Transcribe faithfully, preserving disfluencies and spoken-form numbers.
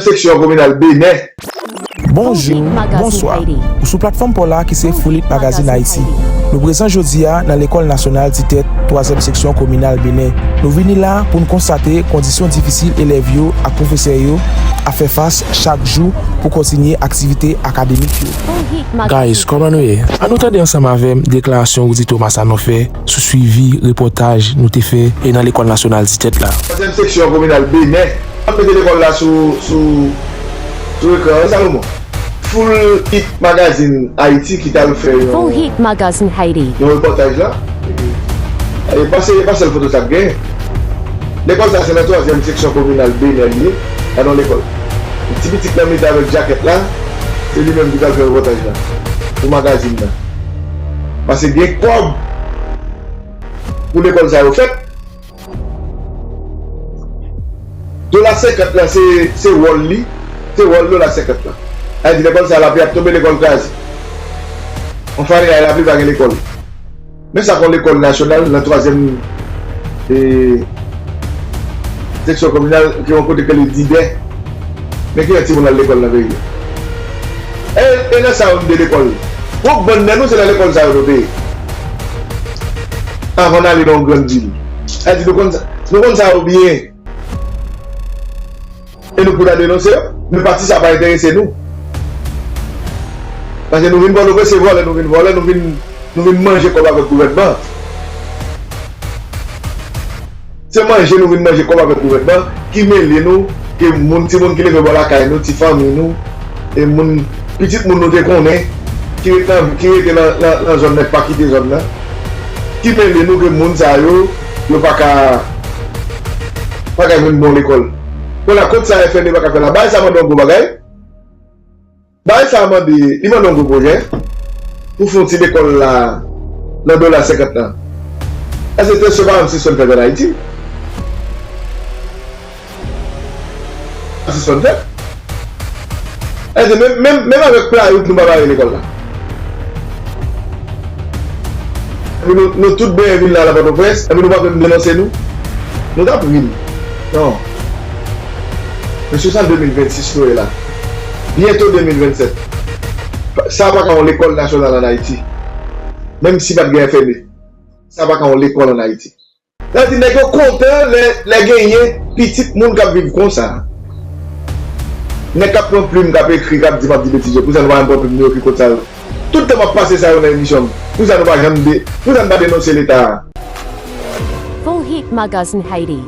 Seksyon kominal Benè. Bonjou, bonswa. Ou sou platfòm pa w la ki se Full Hit Magazine Haïti. Nou prezan jodi a nan Lekòl Nasyonal Ti Tèt, twazyèm seksyon kominal Benè. Nou vini la pou n konstate kondisyon difisil elèv yo ak pwofesè yo ap fè fas chak jou pou kontinye aktivite akademik yo. Guys, kòman nou ye? Ann nou tande ansanm avè m deklarasyon Rudy Thomas Sanon fè sou swivi repòtaj nou te fè e nan Lekòl Nasyonal Ti Tèt la. Twazyèm seksyon kominal Benè. N ap mete lekòl la sou, sou, sou ekran an, Salomon. Full Hit Magazine Haïti ki t al fè yon, Full Hit Magazine Haïti. Yon repòtaj la. E pase, pase l foto sa k genyen. Lekòl sa se nan twazyèm seksyon kominal Benè li ye. Gade yon lekòl. Ti pitit nan mitan avèk jakèt la, se li menm ki t al fè repòtaj la pou magazin nan. Pase gen kòb pou lekòl sa yo fèt. Dola senkant lan se, se wòl li, se wòl dola senkant lan. Sa vle di lekòl sa lapli ap tonbe, lekòl kraze. Yon fwa li ay lapli pa gen lekòl. Men sa k yon lekòl nasyonal nan twazyèm, e, seksyon kominal ki yon kote k rele Didè. Men ki yon timoun al lekòl nan peyi a. E, e nan sa yo n de lekòl. Gwo bann nan nou se nan lekòl sa yo nou te ye. Avan n ale nan yon grann vil. Sa vle di nou konn sa, nou konn sa yo byen. E nou pou ta denonse yo. Men pati sa pa enterese nou. Paske nou vin Pòtoprens se vòlè, nou vin vòlè, nou vin, nou vin manje kòb avèk gouvènman. Se manje nou vin manje kòb avèk gouvènman ki mele nou, ke moun, timoun ki leve bò lakay nou, ti fanmi nou, e moun, pitit moun nou te konnen, ki ret nan, ki rete nan, nan, nan zòn nan, ki pa kite zòn nan, ki mele nou ke moun sa yo, yo pa ka, pa ka jwenn bon lekòl. Kounye a, kont sa F N E pa ka fè la, bagay sa mande yon gwo bagay. Bagay sa a mande, li mande yon gwo pwojè pou fè yon ti lekòl la nan dola senkant lan. Èske se pa yon sispann fèt ann Ayiti? Pa sispann fèt. Èske menm, menm, menm avèk playout nou pa bare lekòl la. Epi nou, nou tout benyen vin la nan Pòtoprens, epi nou pa menm denonse nou. Nou t ap ri n. Non. Men se sa de mil vennsis nou ye la. Byento de mil vennsèt. Sa pa ka yon lekòl nasyonal ann Ayiti. Menm si pa t gen F N E. Sa pa ka yon lekòl ann Ayiti. Sa vle di nèg yo kontan lè, lè genyen pitit moun k ap viv konsa. Nèg k ap pran plim, k ap ekri, k ap di m ap di betiz yo. Poukisa nou pa janm pran plim nou ekri kont sa yo? Tout tan m ap pase sa yo nan emisyon m. Poukisa nou pa janm de, poukisa n pa denonse Leta a? Full Hit Magazine Haiti.